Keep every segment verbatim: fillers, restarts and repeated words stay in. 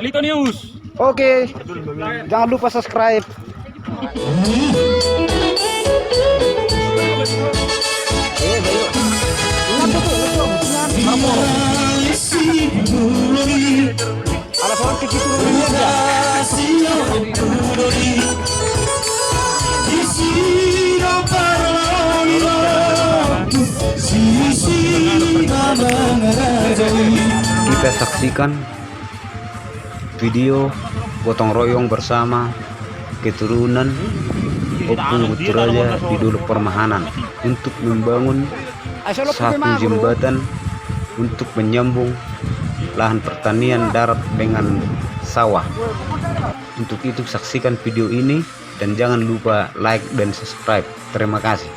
Ito News. Oke, jangan lupa subscribe. Kita saksikan video gotong royong bersama keturunan Ompung Guntur Raja di Dolok Parmahanan untuk membangun satu jembatan untuk menyambung lahan pertanian darat dengan sawah. Untuk itu, saksikan video ini dan jangan lupa like dan subscribe. Terima kasih.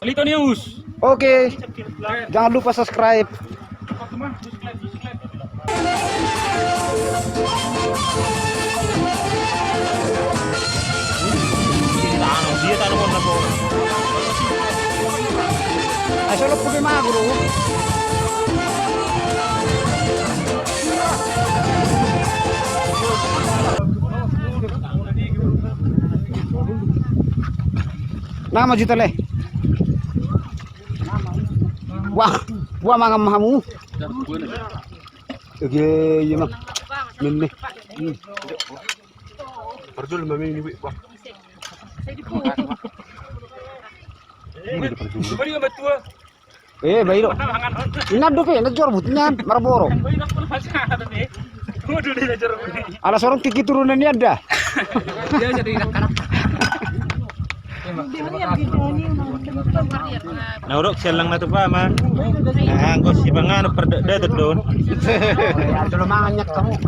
Lito News. Oke, jangan lupa subscribe. Asal lo pakai magro. Nama juta le. Wah, wah, mangan ma hamu. Oke, iya, Mang. Mene. Hmm. Parjolo ma mene, Bang. Coba dia, Mbak Tua. Eh, baik do. Inna dope, na jorbut nian, marboru. Ala sorong tingki turunan nian da. Na hudok sialang na tupa ma. Nah, anggo si pangan per da-, datuk don. Jolo mangan nian hamu.